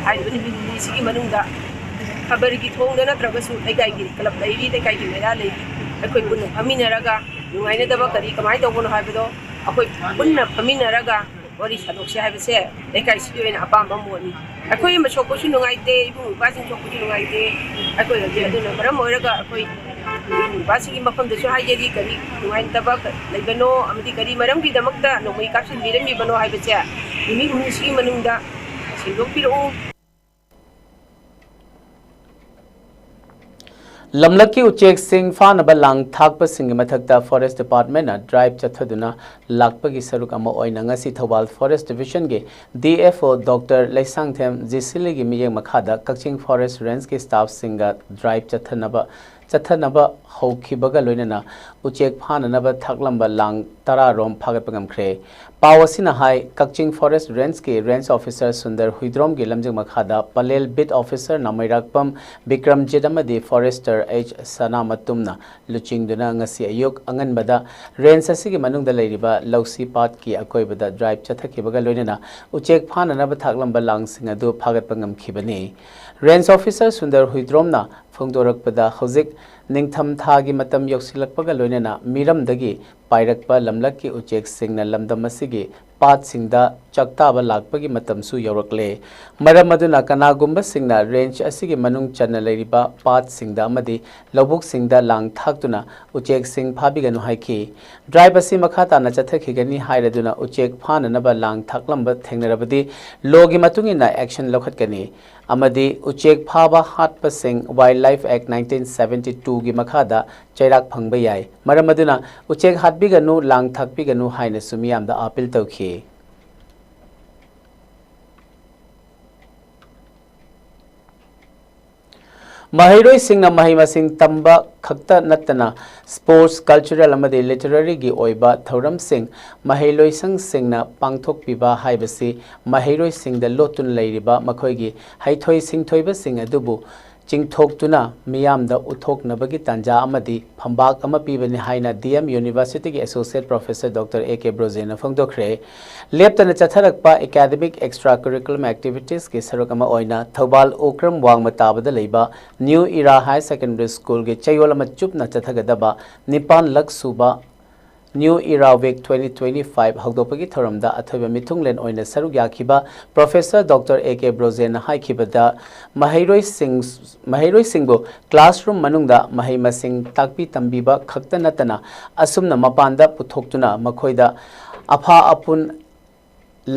ꯍꯥꯏꯔꯤꯕ ꯅꯨꯃꯤꯠ ꯅꯤꯅꯤꯁꯤꯒꯤ ꯃꯅꯨꯡꯗ ꯈꯕꯔꯒꯤ ꯊꯣꯡꯗ ꯅꯠꯇ꯭ꯔꯒꯁꯨ ꯂꯩꯀꯥꯏꯒꯤ ꯀ꯭ꯂꯕ ꯂꯩꯔꯤ, ꯂꯩꯀꯥꯏꯒꯤ ꯃꯦꯔꯥ ꯂꯩꯔꯤ, ꯑꯩꯈꯣꯏ ꯄꯨꯟꯅ ꯐꯝꯃꯤꯟꯅꯔꯒ ꯅꯨꯡꯉꯥꯏꯅꯗꯕ ꯀꯔꯤ ꯀꯃꯥꯏꯅ ꯇꯧꯕꯅꯣ ꯍꯥꯏꯕꯗꯣ ꯑꯩꯈꯣꯏ ꯄꯨꯟꯅ ꯐꯝꯃꯤꯟꯅꯔꯒ ꯋꯥꯔꯤ ꯁꯥꯗꯣꯛꯁꯤ ꯍꯥꯏꯕꯁꯦ ꯂꯩꯀꯥꯏꯁꯤꯒꯤ ꯑꯣꯏꯅ ꯑꯄꯥꯝꯕ ꯑꯃ ꯑꯣꯏꯅꯤ꯫ ꯑꯩꯈꯣꯏ ꯑꯃ ꯁꯣꯛꯄꯁꯨ ꯅꯨꯡꯉꯥꯏꯇꯦ, ꯏꯕꯨꯡ ꯏꯄ꯭ꯋꯥꯁꯤꯡ ꯁꯣꯛꯄꯁꯨ ꯅꯨꯡꯉꯥꯏꯇꯦ꯫ ꯑꯩꯈꯣꯏ ꯍꯧꯖꯤꯛ ꯑꯗꯨꯅ ꯃꯔꯝ ꯑꯣꯏꯔꯒ ꯑꯩꯈꯣꯏ ꯏꯕꯨꯡ ꯏꯄ꯭ꯋꯥꯁꯤꯡꯒꯤ ꯃꯐꯝꯗꯁꯨ ꯍꯥꯏꯖꯔꯤ, ꯀꯔꯤ ꯅꯨꯡꯉꯥꯏꯇꯕ ꯂꯩꯕꯅꯣ ꯑꯃꯗꯤ ꯀꯔꯤ ꯃꯔꯝꯒꯤꯗꯃꯛꯇ ꯅꯣꯡꯃꯩ ꯀꯥꯞꯁꯤꯟꯕꯤꯔꯝꯃꯤꯕꯅꯣ ꯍꯥꯏꯕꯁꯦ ꯅꯨꯃꯤꯠ ꯍꯨꯝꯅꯤꯁꯤꯒꯤ ꯃꯅꯨꯡꯗ ꯁꯦꯡꯗꯣꯛꯄꯤꯔꯛꯎ꯫ ꯂꯝꯂꯛꯀꯤ ꯎꯆꯦꯛꯁꯤꯡ ꯐꯥꯅꯕ ꯂꯥꯡ ꯊꯥꯛꯄꯁꯤꯡꯒꯤ ꯃꯊꯛꯇ ꯐꯣꯔꯦꯁ ꯗꯤꯄꯥꯔꯠꯃꯦꯟꯅ ꯗ꯭ꯔꯥꯏꯚ ꯆꯠꯊꯗꯨꯅ ꯂꯥꯛꯄꯒꯤ ꯁꯔꯨꯛ ꯑꯃ ꯑꯣꯏꯅ ꯉꯁꯤ ꯊꯧꯕꯥꯜ ꯐꯣꯔꯦꯁ ꯗꯤꯚꯤꯖꯟꯒꯤ D F O doctor Leishangthem ꯖꯤꯁꯤꯂꯤꯒꯤ ꯃꯤꯠꯌꯦꯡ ꯃꯈꯥꯗ ꯀꯛꯆꯤꯡ ꯐꯣꯔꯦꯁ ꯔꯦꯟꯖꯀꯤ ꯁ꯭ꯇꯥꯐꯁꯤꯡꯒ ꯗ꯭ꯔꯥꯏꯚ ꯆꯠꯊꯅꯕ ꯆꯠꯊꯅꯕ ꯍꯧꯈꯤꯕꯒ ꯂꯣꯏꯅꯅ ꯎꯆꯦꯛ ꯐꯥꯅꯅꯕ ꯊꯥꯛꯂꯝꯕ ꯂꯥꯡ ꯇꯔꯥ ꯔꯣꯝ ꯐꯥꯒꯠꯄ ꯉꯝꯈ꯭ꯔꯦ꯫ ꯄꯥꯎ ꯑꯁꯤꯅ ꯍꯥꯏ, ꯀꯛꯆꯤꯡ ꯐꯣꯔꯦꯁ ꯔꯦꯟꯖꯀꯤ ꯔꯦꯟꯖ ꯑꯣꯐꯤꯁꯔ ꯁꯨꯟꯗꯔ ꯍꯨꯏꯗ꯭ꯔꯣꯝꯒꯤ ꯂꯝꯖꯤꯡ ꯃꯈꯥꯗ ꯄꯂꯦꯜ ꯕꯤꯠ ꯑꯣꯐꯤꯁꯔ ꯅꯥꯃꯩꯔꯥꯛꯄꯝ ꯕꯤꯀ꯭ꯔꯝꯖꯤꯠ ꯑꯃꯗꯤ ꯐꯣꯔꯦꯁꯇꯔ ꯑꯩꯆ ꯁꯅꯥꯃꯇꯨꯝꯅ ꯂꯨꯆꯤꯡꯗꯨꯅ ꯉꯁꯤ ꯑꯌꯨꯛ ꯑꯉꯟꯕꯗ ꯔꯦꯟꯖ ꯑꯁꯤꯒꯤ ꯃꯅꯨꯡꯗ ꯂꯩꯔꯤꯕ ꯂꯧꯁꯤ ꯄꯥꯠꯀꯤ ꯑꯀꯣꯏꯕꯗ ꯗ꯭ꯔꯥꯏꯚ ꯆꯠꯊꯈꯤꯕꯒ ꯂꯣꯏꯅꯅ ꯎꯆꯦꯛ ꯐꯥꯅꯅꯕ ꯊꯥꯛꯂꯝꯕ ꯂꯥꯡꯁꯤꯡ ꯑꯗꯨ ꯐꯥꯒꯠꯄ ꯉꯝꯈꯤꯕꯅꯤ꯫ ꯔꯦꯟꯖ ꯑꯣꯐꯤꯁꯔ ꯁꯨꯟꯗꯔ ꯍꯨꯏꯗ꯭ꯔꯣꯝꯅ ꯐꯣꯡꯗꯣꯔꯛꯄꯗ, ꯍꯧꯖꯤꯛ ꯅꯤꯡꯊꯝ ꯊꯥꯒꯤ ꯃꯇꯝ ꯌꯧꯁꯤꯜꯂꯛꯄꯒ ꯂꯣꯏꯅꯅ ꯃꯤꯔꯝꯗꯒꯤ ꯄꯥꯏꯔꯛꯄ ꯂꯝꯂꯛꯀꯤ ꯎꯆꯦꯛꯁꯤꯡꯅ ꯂꯝꯗꯝ ꯑꯁꯤꯒꯤ ꯄꯥꯠꯁꯤꯡꯗ ꯆꯥꯛꯇꯥꯕ ꯂꯥꯛꯄꯒꯤ ꯃꯇꯝꯁꯨ ꯌꯧꯔꯛꯂꯦ꯫ ꯃꯔꯝ ꯑꯗꯨꯅ ꯀꯅꯥꯒꯨꯝꯕꯁꯤꯡꯅ ꯔꯦꯟꯖ ꯑꯁꯤꯒꯤ ꯃꯅꯨꯡ ꯆꯟꯅ ꯂꯩꯔꯤꯕ ꯄꯥꯠꯁꯤꯡꯗ ꯑꯃꯗꯤ ꯂꯧꯕꯨꯛꯁꯤꯡꯗ ꯂꯥꯡ ꯊꯥꯛꯇꯨꯅ ꯎꯆꯦꯛꯁꯤꯡ ꯐꯥꯕꯤꯒꯅꯨ ꯍꯥꯏꯈꯤ꯫ ꯗ꯭ꯔꯥꯏꯚ ꯑꯁꯤ ꯃꯈꯥ ꯇꯥꯅ ꯆꯠꯊꯈꯤꯒꯅꯤ ꯍꯥꯏꯔꯗꯨꯅ ꯎꯆꯦꯛ ꯐꯥꯅꯅꯕ ꯂꯥꯡ ꯊꯥꯛꯂꯝꯕ ꯊꯦꯡꯅꯔꯕꯗꯤ ꯂꯣꯒꯤ ꯃꯇꯨꯡ ꯏꯟꯅ ꯑꯦꯛꯁꯟ ꯂꯧꯈꯠꯀꯅꯤ ꯑꯃꯗꯤ ꯎꯆꯦꯛ ꯐꯥꯕ ꯍꯥꯠꯄꯁꯤꯡ Wildlife Act nineteen seventy twoꯒꯤ ꯃꯈꯥꯗ ꯆꯩꯔꯥꯛ ꯐꯪꯕ ꯌꯥꯏ꯫ ꯃꯔꯝ ꯑꯗꯨꯅ ꯎꯆꯦꯛ ꯍꯥꯠꯄꯤꯒꯅꯨ, ꯂꯥꯡ ꯊꯥꯛꯄꯤꯒꯅꯨ ꯍꯥꯏꯅꯁꯨ ꯃꯤꯌꯥꯝꯗ ꯑꯥꯄꯤꯜ ꯇꯧꯈꯤ꯫ ꯃꯍꯩꯔꯣꯏꯁꯤꯡꯅ ꯃꯍꯩ ꯃꯁꯤꯡ ꯇꯝꯕ ꯈꯛꯇ ꯅꯠꯇꯅ sports, cultural ꯑꯃꯗꯤ literary ꯒꯤ ꯑꯣꯏꯕ ꯊꯧꯔꯝꯁꯤꯡ ꯃꯍꯩꯂꯣꯏꯁꯪꯁꯤꯡꯅ ꯄꯥꯡꯊꯣꯛꯄꯤꯕ ꯍꯥꯏꯕꯁꯤ ꯃꯍꯩꯔꯣꯏꯁꯤꯡꯗ ꯂꯣꯠꯇꯨꯅ ꯂꯩꯔꯤꯕ ꯃꯈꯣꯏꯒꯤ ꯍꯩꯊꯣꯏ ꯁꯤꯡꯊꯣꯏꯕꯁꯤꯡ ꯑꯗꯨꯕꯨ ꯆꯤꯡꯊꯣꯛꯇꯨꯅ ꯃꯤꯌꯥꯝꯗ ꯎꯠꯊꯣꯛꯅꯕꯒꯤ ꯇꯥꯟꯖꯥ ꯑꯃꯗꯤ ꯐꯝꯕꯥꯛ ꯑꯃ ꯄꯤꯕꯅꯤ ꯍꯥꯏꯅ D M University ꯒꯤ Associate Professor Doctor A K ꯕ꯭ꯔꯣꯖꯦꯟꯅ ꯐꯣꯡꯗꯣꯛꯈ꯭ꯔꯦ꯫ ꯂꯦꯞꯇꯅ ꯆꯠꯊꯔꯛꯄ academic extra curriculum activities ꯀꯤ ꯁꯔꯨꯛ ꯑꯃ ꯑꯣꯏꯅ ꯊꯧꯕꯥꯜ ꯎꯀ꯭ꯔꯝ ꯋꯥꯡꯃ ꯇꯥꯕꯗ ꯂꯩꯕ New Era Higher Secondary School ꯒꯤ ꯆꯌꯣꯜ ꯑꯃ ꯆꯨꯞꯅ ꯆꯠꯊꯒꯗꯕ ꯅꯤꯄꯥꯟ ꯂꯛ ꯁꯨꯕ New Era Week twenty twenty-five ꯍꯧꯗꯣꯛꯄꯒꯤ ꯊꯧꯔꯝꯗ ꯑꯊꯣꯏꯕ ꯃꯤꯊꯨꯡꯂꯦꯟ ꯑꯣꯏꯅ ꯁꯔꯨꯛ ꯌꯥꯈꯤꯕ Professor Doctor A K ꯕ꯭ꯔꯣꯖꯦꯟꯅ ꯍꯥꯏꯈꯤꯕꯗ, ꯃꯍꯩꯔꯣꯏꯁꯤꯡ, ꯃꯍꯩꯔꯣꯏꯁꯤꯡꯕꯨ classroom ꯃꯅꯨꯡꯗ ꯃꯍꯩ ꯃꯁꯤꯡ ꯇꯥꯛꯄꯤ ꯇꯝꯕꯤꯕ ꯈꯛꯇ ꯅꯠꯇꯅ ꯑꯁꯨꯝꯅ ꯃꯄꯥꯟꯗ ꯄꯨꯊꯣꯛꯇꯨꯅ ꯃꯈꯣꯏꯗ ꯑꯐꯥ ꯑꯄꯨꯟ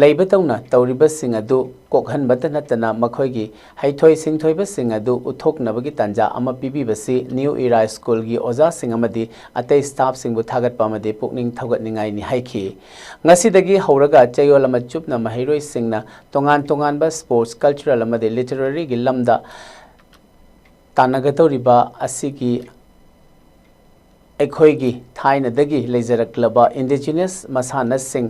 ꯂꯩꯕꯗꯧꯅ ꯇꯧꯔꯤꯕꯁꯤꯡ ꯑꯗꯨ ꯀꯣꯛꯍꯟꯕꯇ ꯅꯠꯇꯅ ꯃꯈꯣꯏꯒꯤ ꯍꯩꯊꯣꯏ ꯁꯤꯡꯊꯣꯏꯕꯁꯤꯡ ꯑꯗꯨ ꯎꯠꯊꯣꯛꯅꯕꯒꯤ ꯇꯥꯟꯖꯥ ꯑꯃ ꯄꯤꯕꯤꯕꯁꯤ New Era School ꯒꯤ ꯑꯣꯖꯥꯁꯤꯡ ꯑꯃꯗꯤ ꯑꯇꯩ staff ꯁꯤꯡꯕꯨ ꯊꯥꯒꯠꯄ ꯑꯃꯗꯤ ꯄꯨꯛꯅꯤꯡ ꯊꯧꯒꯠꯅꯤꯡꯉꯥꯏꯅꯤ ꯍꯥꯏꯈꯤ꯫ ꯉꯁꯤꯗꯒꯤ ꯍꯧꯔꯒ ꯆꯌꯣꯜ ꯑꯃ ꯆꯨꯞꯅ ꯃꯍꯩꯔꯣꯏꯁꯤꯡꯅ ꯇꯣꯉꯥꯟ ꯇꯣꯉꯥꯟꯕ sports, cultural ꯑꯃꯗꯤ literary ꯒꯤ ꯂꯝꯗ ꯇꯥꯟꯅꯒꯗꯧꯔꯤꯕ ꯑꯁꯤꯒꯤ ꯑꯩꯈꯣꯏꯒꯤ ꯊꯥꯏꯅꯗꯒꯤ ꯂꯩꯖꯔꯛꯂꯕ indigenous ꯃꯁꯥꯟꯅꯁꯤꯡ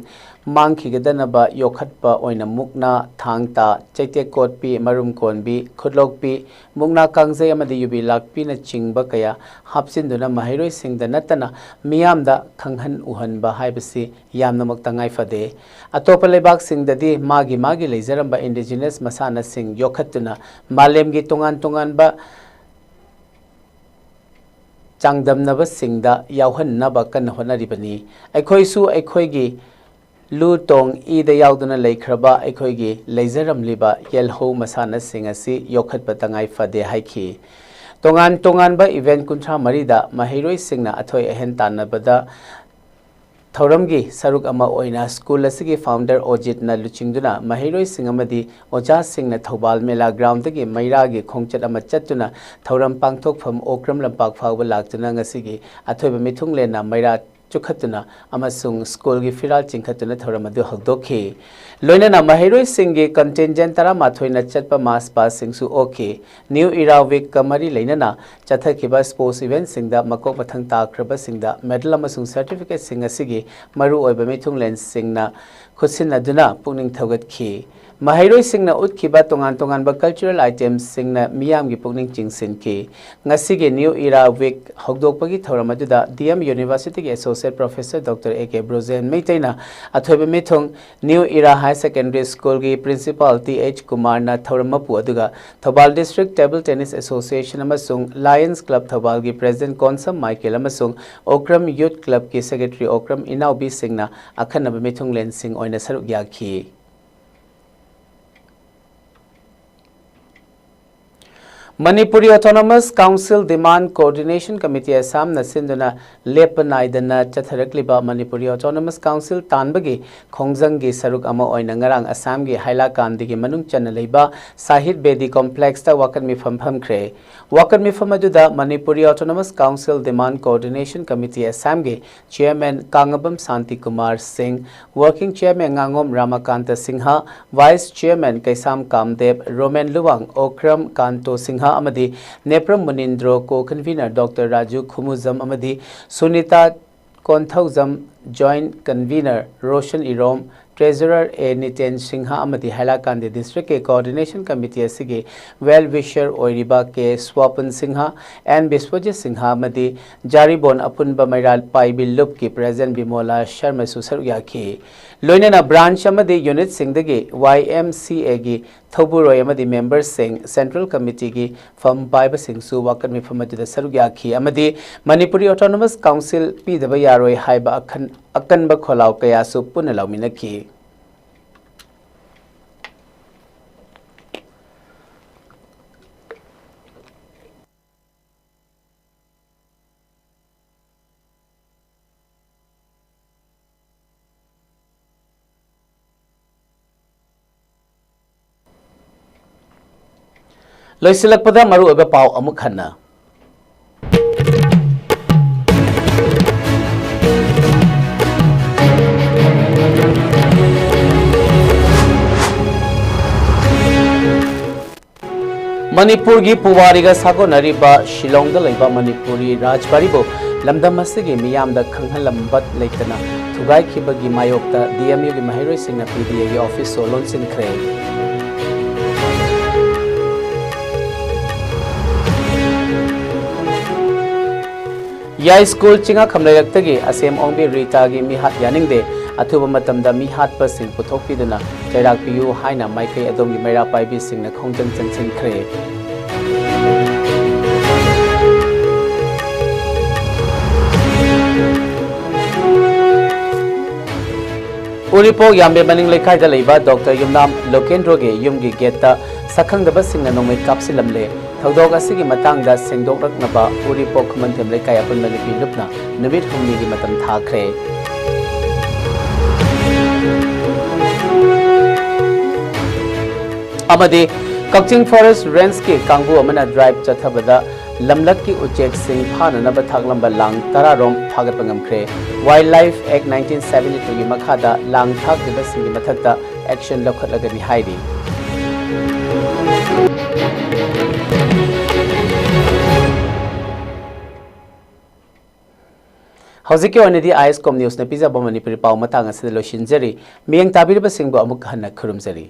ꯃꯥꯡꯈꯤꯒꯗꯅꯕ ꯌꯣꯛꯈꯠꯄ ꯑꯣꯏꯅ ꯃꯨꯛꯅꯥ, ꯊꯥꯡ ꯇꯥ, ꯆꯩꯇꯦꯛ ꯀꯣꯠꯄꯤ, ꯃꯔꯨꯝ ꯀꯣꯟꯕꯤ, ꯈꯨꯠꯂꯣꯛꯄꯤ, ꯃꯨꯛꯅꯥ ꯀꯥꯡꯖꯩ ꯑꯃꯗꯤ ꯌꯨꯕꯤ ꯂꯥꯛꯄꯤꯅꯆꯤꯡꯕ ꯀꯌꯥ ꯍꯥꯞꯆꯤꯟꯗꯨꯅ ꯃꯍꯩꯔꯣꯏꯁꯤꯡꯗ ꯅꯠꯇꯅ ꯃꯤꯌꯥꯝꯗ ꯈꯪꯍꯟ ꯎꯍꯟꯕ ꯍꯥꯏꯕꯁꯤ ꯌꯥꯝꯅꯃꯛ ꯇꯉꯥꯏ ꯐꯗꯦ꯫ ꯑꯇꯣꯞꯄ ꯂꯩꯕꯥꯛꯁꯤꯡꯗꯗꯤ ꯃꯥꯒꯤ ꯃꯥꯒꯤ ꯂꯩꯖꯔꯝꯕ indigenous ꯃꯁꯥꯟꯅꯁꯤꯡ ꯌꯣꯛꯈꯠꯇꯨꯅ ꯃꯥꯂꯦꯝꯒꯤ ꯇꯣꯉꯥꯟ ꯇꯣꯉꯥꯟꯕ ꯆꯥꯡꯗꯝꯅꯕꯁꯤꯡꯗ ꯌꯥꯎꯍꯟꯅꯕ ꯀꯟꯅ ꯍꯣꯠꯅꯔꯤꯕꯅꯤ꯫ ꯑꯩꯈꯣꯏꯁꯨ ꯑꯩꯈꯣꯏꯒꯤ ꯂꯨ ꯇꯣꯡ ꯏꯗ ꯌꯥꯎꯗꯨꯅ ꯂꯩꯈ꯭ꯔꯕ ꯑꯩꯈꯣꯏꯒꯤ ꯂꯩꯖꯔꯝꯂꯤꯕ ꯌꯦꯜꯍꯧ ꯃꯁꯥꯟꯅꯁꯤꯡ ꯑꯁꯤ ꯌꯣꯛꯈꯠꯄ ꯇꯉꯥꯏ ꯐꯗꯦ ꯍꯥꯏꯈꯤ꯫ ꯇꯣꯉꯥꯟ ꯇꯣꯉꯥꯟꯕ ꯏꯚꯦꯟꯠ ꯀꯨꯟꯊ꯭ꯔꯥ ꯃꯔꯤꯗ ꯃꯍꯩꯔꯣꯏꯁꯤꯡꯅ ꯑꯊꯣꯏ ꯑꯍꯦꯟ ꯇꯥꯟꯅꯕꯗ ꯊꯧꯔꯝꯒꯤ ꯁꯔꯨꯛ ꯑꯃ ꯑꯣꯏꯅ ꯁ꯭ꯀꯨꯜ ꯑꯁꯤꯒꯤ ꯐꯥꯎꯟꯗꯔ ꯑꯣꯖꯤꯠꯅ ꯂꯨꯆꯤꯡꯗꯨꯅ ꯃꯍꯩꯔꯣꯏꯁꯤꯡ ꯑꯃꯗꯤ ꯑꯣꯖꯥꯁꯤꯡꯅ ꯊꯧꯕꯥꯜ ꯃꯦꯂꯥ ꯒ꯭ꯔꯥꯎꯟꯗꯒꯤ ꯃꯩꯔꯥꯒꯤ ꯈꯣꯡꯆꯠ ꯑꯃ ꯆꯠꯇꯨꯅ ꯊꯧꯔꯝ ꯄꯥꯡꯊꯣꯛꯐꯝ ꯑꯣꯀ꯭ꯔꯝ ꯂꯝꯄꯥꯛ ꯐꯥꯎꯕ ꯂꯥꯛꯇꯨꯅ ꯉꯁꯤꯒꯤ ꯑꯊꯣꯏꯕ ꯃꯤꯊꯨꯡꯂꯦꯟꯅ ꯃꯩꯔꯥ ꯆꯨꯈꯠꯇꯨꯅ ꯑꯃꯁꯨꯡ ꯁ꯭ꯀꯨꯜꯒꯤ ꯐꯤꯔꯥꯜ ꯆꯤꯡꯈꯠꯇꯨꯅ ꯊꯧꯔꯝ ꯑꯗꯨ ꯍꯧꯗꯣꯛꯈꯤ꯫ ꯂꯣꯏꯅꯅ ꯃꯍꯩꯔꯣꯏꯁꯤꯡꯒꯤ ꯀꯟꯇꯤꯟꯖꯦꯟ ꯇꯔꯥꯃꯥꯊꯣꯏꯅ ꯆꯠꯄ ꯃꯥꯔꯆ ꯄꯥꯁꯁꯤꯡꯁꯨ ꯑꯣꯛꯈꯤ꯫ ꯅ꯭ꯌꯨ ꯏꯔꯥ ꯋꯤꯛꯀ ꯃꯔꯤ ꯂꯩꯅꯅ ꯆꯠꯊꯈꯤꯕ ꯁ꯭ꯄꯣꯔꯠꯁ ꯏꯚꯦꯟꯠꯁꯤꯡꯗ ꯃꯀꯣꯛ ꯃꯊꯪ ꯇꯥꯈ꯭ꯔꯕꯁꯤꯡꯗ ꯃꯦꯗꯜ ꯑꯃꯁꯨꯡ ꯁꯔꯇꯤꯐꯤꯀꯦꯠꯁꯤꯡ ꯑꯁꯤꯒꯤ ꯃꯔꯨꯑꯣꯏꯕ ꯃꯤꯊꯨꯡꯂꯦꯟꯁꯤꯡꯅ ꯈꯨꯠꯁꯤꯟꯅꯗꯨꯅ ꯄꯨꯛꯅꯤꯡ ꯊꯧꯒꯠꯈꯤ꯫ ꯃꯍꯩꯔꯣꯏꯁꯤꯡꯅ ꯎꯠꯈꯤꯕ ꯇꯣꯉꯥꯟ ꯇꯣꯉꯥꯟꯕ ꯀꯜꯆꯔꯦꯜ ꯑꯥꯏꯇꯦꯝꯁꯤꯡꯅ ꯃꯤꯌꯥꯝꯒꯤ ꯄꯨꯛꯅꯤꯡ ꯆꯤꯡꯁꯤꯟꯈꯤ꯫ ꯉꯁꯤꯒꯤ ꯅ꯭ꯌꯨ ꯏꯔꯥ ꯋꯤꯛ ꯍꯧꯗꯣꯛꯄꯒꯤ ꯊꯧꯔꯝ ꯑꯗꯨꯗ ꯗꯤ ꯑꯦꯝ ꯌꯨꯅꯤꯚꯔꯁꯤꯇꯤꯒꯤ associate professor doctor A K Brojen ꯃꯩꯇꯩꯅ ꯑꯊꯣꯏꯕ ꯃꯤꯊꯨꯡ ꯅ꯭ꯌꯨ ꯏꯔꯥ ꯍꯥꯌꯔ ꯁꯦꯀꯦꯟꯗꯔꯤ ꯁ꯭ꯀꯨꯜꯒꯤ ꯄ꯭ꯔꯤꯟꯁꯤꯄꯥꯜ ꯇꯤ ꯑꯩꯆ ꯀꯨꯃꯥꯔꯅ ꯊꯧꯔꯝ ꯃꯄꯨ ꯑꯗꯨꯒ Thoubal district table tennis association ꯑꯃꯁꯨꯡ ꯂꯥꯌꯟꯁ ꯀ꯭ꯂꯕ ꯊꯧꯕꯥꯜꯒꯤ ꯄ꯭ꯔꯦꯁꯤꯗꯦꯟꯠ ꯀꯣꯟꯁꯝ ꯃꯥꯏꯀꯦꯜ ꯑꯃꯁꯨꯡ ꯑꯣꯀ꯭ꯔꯝ ꯌꯨꯊ ꯀ꯭ꯂꯕꯀꯤ ꯁꯦꯀ꯭ꯔꯦꯇꯔꯤ ꯑꯣꯀ꯭ꯔꯝ ꯏꯅꯥꯎꯕꯤꯁꯤꯡꯅ ꯑꯈꯟꯅꯕ ꯃꯤꯊꯨꯡꯂꯦꯟꯁꯤꯡ ꯑꯣꯏꯅ ꯁꯔꯨꯛ ꯌꯥꯈꯤ꯫ Manipuri autonomous council demand coordination committee ꯑꯁꯥꯝꯅ ꯁꯤꯟꯗꯨꯅ ꯂꯦꯞꯄ ꯅꯥꯏꯗꯅ ꯆꯠꯊꯔꯛꯂꯤꯕ ꯃꯅꯤꯄꯨꯔꯤ ꯑꯣꯇꯣꯅꯣꯃꯁ ꯀꯥꯎꯟꯁꯤꯜ ꯇꯥꯟꯕꯒꯤ ꯈꯣꯡꯖꯪꯒꯤ ꯁꯔꯨꯛ ꯑꯃ ꯑꯣꯏꯅ ꯉꯔꯥꯡ ꯑꯁꯥꯝꯒꯤ ꯍꯥꯏꯂꯥꯀꯥꯟꯗꯤꯒꯤ ꯃꯅꯨꯡ ꯆꯟꯅ ꯂꯩꯕ ꯁꯥꯍꯤꯗ ꯕꯦꯗꯤ ꯀꯣꯝꯄ꯭ꯂꯦꯛꯁꯇ ꯋꯥꯀꯠ ꯃꯤꯐꯝ ꯐꯝꯈ꯭ꯔꯦ꯫ ꯋꯥꯀꯠ ꯃꯤꯐꯝ ꯑꯗꯨꯗ Manipuri autonomous council demand coordination committee ꯑꯁꯥꯝꯒꯤ chairman Kangabam Shanti Kumar Singh, working chairman ꯉꯥꯉꯣꯝ ꯔꯥꯃꯥꯀꯥꯟꯇ ꯁꯤꯡꯍ, ꯚꯥꯏꯁ ꯆꯤꯌꯔꯃꯦꯟ ꯀꯩꯁꯥꯝ ꯀꯥꯝꯗꯦꯕ, ꯔꯣꯃꯦꯟ ꯂꯨꯋꯥꯡ, ꯑꯣꯀ꯭ꯔꯝ ꯀꯥꯟꯇꯣ ꯁꯤꯡꯍ ꯑꯃꯗꯤ Nepram Munindro, co convenor doctor Raju Khumujam ꯑꯃꯗꯤ Sunita Konthoujam, joint convenor Roshan Irom, Treasurer A Niten Singha ꯑꯃꯗꯤ ꯍꯥꯏꯂꯥꯀꯥꯟꯗꯤ District ꯀꯤ Coordination Committee ꯑꯁꯤꯒꯤ well wisher ꯑꯣꯏꯔꯤꯕ K ꯁ꯭ꯋꯥꯄꯟ ꯁꯤꯡꯍ, N ꯕꯤꯁ꯭ꯋꯖꯤꯠ ꯁꯤꯡꯍ ꯑꯃꯗꯤ ꯖꯥꯔꯤꯕꯣꯟ ꯑꯄꯨꯟꯕ ꯃꯩꯔꯥ ꯄꯥꯏꯕꯤ ꯂꯨꯞꯀꯤ President ꯕꯤꯃꯣꯂꯥ ꯁꯔꯃꯁꯨ ꯁꯔꯨꯛ ꯌꯥꯈꯤ꯫ ꯂꯣꯏꯅꯅ branch ꯑꯃꯗꯤ unit ꯁꯤꯡꯗꯒꯤ Y M C A ꯒꯤ ꯊꯧꯕꯨꯔꯣꯏ ꯑꯃꯗꯤ member ꯁꯤꯡ, Central Committee ꯒꯤ ꯐꯝ ꯄꯥꯏꯕꯁꯤꯡꯁꯨ ꯋꯥꯀꯠ ꯃꯤꯐꯝ ꯑꯗꯨꯗ ꯁꯔꯨꯛ ꯌꯥꯈꯤ ꯑꯃꯗꯤ ꯃꯅꯤꯄꯨꯔꯤ Autonomous Council ꯄꯤꯗꯕ ꯌꯥꯔꯣꯏ ꯍꯥꯏꯕ ꯑꯈꯟ-, ꯑꯀꯟꯕ ꯈꯣꯜꯂꯥꯎ ꯀꯌꯥꯁꯨ ꯄꯨꯟꯅ ꯂꯥꯎꯃꯤꯟꯅꯈꯤ꯫ ꯂꯣꯏꯁꯤꯜꯂꯛꯄꯗ ꯃꯔꯨꯑꯣꯏꯕ ꯄꯥꯎ ꯑꯃꯨꯛ ꯍꯟꯅ꯫ ꯃꯅꯤꯄꯨꯔꯒꯤ ꯄꯨꯋꯥꯔꯤꯒ ꯁꯥꯒꯣꯟꯅꯔꯤꯕ ꯁꯤꯂꯣꯡꯗ ꯂꯩꯕ ꯃꯅꯤꯄꯨꯔꯤ ꯔꯥꯖꯕꯥꯔꯤꯕꯨ ꯂꯝꯗꯝ ꯑꯁꯤꯒꯤ ꯃꯤꯌꯥꯝꯗ ꯈꯪꯍꯜꯂꯝꯕ ꯂꯩꯇꯅ ꯊꯨꯒꯥꯏꯈꯤꯕꯒꯤ ꯃꯥꯌꯣꯛꯇ D M U ꯒꯤ ꯃꯍꯩꯔꯣꯏꯁꯤꯡꯅ P D A ꯒꯤ office ꯁꯨ ꯂꯣꯟꯁꯤꯟꯈ꯭ꯔꯦ꯫ ꯌꯥꯏꯁ꯭ꯀꯨꯜ ꯆꯤꯡꯉꯥꯈꯝ ꯂꯩꯔꯛꯇꯒꯤ ꯑꯁꯦꯝ ꯑꯣꯡꯕꯤ ꯔꯤꯇꯥꯒꯤ ꯃꯤꯍꯥꯠ ꯌꯥꯅꯤꯡꯗꯦ, ꯑꯊꯨꯕ ꯃꯇꯝꯗ ꯃꯤꯍꯥꯠꯄꯁꯤꯡ ꯄꯨꯊꯣꯛꯄꯤꯗꯨꯅ ꯆꯩꯔꯥꯛ ꯄꯤꯌꯨ ꯍꯥꯏꯅ ꯃꯥꯏꯀꯩ ꯑꯗꯣꯝꯒꯤ ꯃꯩꯔꯥ ꯄꯥꯏꯕꯤꯁꯤꯡꯅ ꯈꯣꯡꯖꯪ ꯆꯪꯁꯤꯟꯈ꯭ꯔꯦ꯫ ꯎꯔꯤꯄꯣꯛ ꯌꯥꯝꯕꯦꯝ ꯃꯅꯤꯡ ꯂꯩꯀꯥꯏꯗ ꯂꯩꯕ Doctor ꯌꯨꯝꯅꯥꯝ ꯂꯣꯀꯦꯟꯗ꯭ꯔꯣꯒꯤ ꯌꯨꯝꯒꯤ gateꯇ ꯁꯛꯈꯪꯗꯕꯁꯤꯡꯅ ꯅꯣꯡꯃꯩ ꯀꯥꯞꯁꯤꯜꯂꯝꯂꯦ꯫ ꯊꯧꯗꯣꯛ ꯑꯁꯤꯒꯤ ꯃꯇꯥꯡꯗ ꯁꯦꯡꯗꯣꯛꯂꯛꯅꯕ ꯎꯔꯤꯄꯣꯛ ꯈꯨꯃꯟꯊꯦꯝ ꯂꯩꯀꯥꯏ ꯑꯄꯨꯟꯕ ꯅꯨꯄꯤ ꯂꯨꯞꯅ ꯅꯨꯃꯤꯠ ꯍꯨꯝꯅꯤꯒꯤ ꯃꯇꯝ ꯊꯥꯈ꯭ꯔꯦ꯫ ꯑꯃꯗꯤ ꯀꯛꯆꯤꯡ Forest Rangeꯀꯤ ꯀꯥꯡꯕꯨ ꯑꯃꯅ drive ꯆꯠꯊꯕꯗ ꯂꯝꯂꯛꯀꯤ ꯎꯆꯦꯛꯁꯤꯡ ꯐꯥꯅꯅꯕ ꯊꯥꯛꯂꯝꯕ ꯂꯥꯡ ꯇꯔꯥ ꯔꯣꯝ ꯐꯥꯒꯠꯄ ꯉꯝꯈ꯭ꯔꯦ꯫ Wildlife Act nineteen seventy twoꯒꯤ ꯃꯈꯥꯗ ꯂꯥꯡ ꯊꯥꯛꯂꯤꯕꯁꯤꯡꯒꯤ ꯃꯊꯛꯇ action ꯂꯧꯈꯠꯂꯒꯅꯤ ꯍꯥꯏꯔꯤ꯫ ꯍꯧꯖꯤꯛꯀꯤ ꯑꯣꯏꯅꯗꯤ ꯑꯥꯏ ꯑꯦꯁ ꯀꯣꯝ ꯅ꯭ꯌꯨꯁꯅ ꯄꯤꯖꯕ ꯃꯅꯤꯄꯨꯔꯤ ꯄꯥꯎ ꯃꯇꯥꯡ ꯑꯁꯤꯗ ꯂꯣꯏꯁꯤꯟꯖꯔꯤ꯫ ꯃꯤꯠꯌꯦꯡ ꯇꯥꯕꯤꯔꯤꯕꯁꯤꯡꯕꯨ ꯑꯃꯨꯛ ꯍꯟꯅ ꯈꯨꯔꯨꯝꯖꯔꯤ꯫